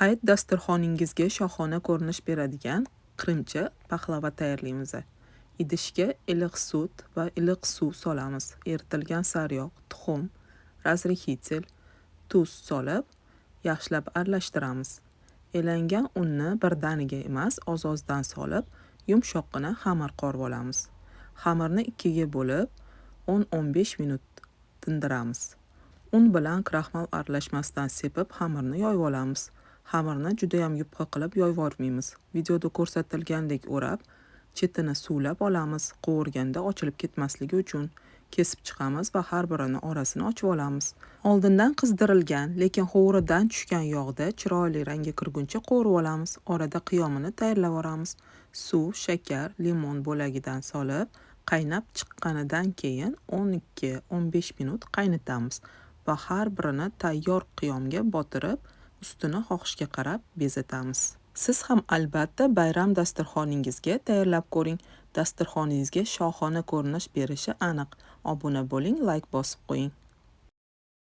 Hayit dasturxoningizga shohona ko'rinish beradigan qrimcha paxlava tayyorlaymiz. Idishga iliq sut va iliq suv solamiz. Eritilgan sariyog', tuxum, разрыхлитель, tuz solib, yaxshilab aralashtiramiz. Elangan unni birdaniga emas, oz-ozdan solib, yumshoqqina xamir qorib olamiz. Xamirni ikkiga bo'lib, 10-15 minut tindiramiz. Un bilan kraxmal aralashmasidan sepib, xamirni yoyib olamiz. Xamirni juda ham yupqa qilib yoyvormaymiz. Videoda ko'rsatilgandek o'rab, chetini suvlab olamiz. Qovurganda ochilib ketmasligi uchun kesib chiqamiz va har birini orasini ochib olamiz. Oldindan qizdirilgan, lekin hovuridan tushgan yog'da chiroyli rangga kirguncha qovurib olamiz. Orada qiyomini tayyorlab olamiz. Suv, shakar, limon bo'lagidan solib, qaynab chiqqanidan keyin 12-15 minut qaynatamiz va har birini tayyor qiyomga botirib, ustini xohishga qarab bezatamiz. Siz ham albatta bayram dasturxoningizga tayyorlab ko'ring. Dasturxoningizga shohona ko'rinish berishi aniq. Obuna bo'ling, layk bosib qo'ying.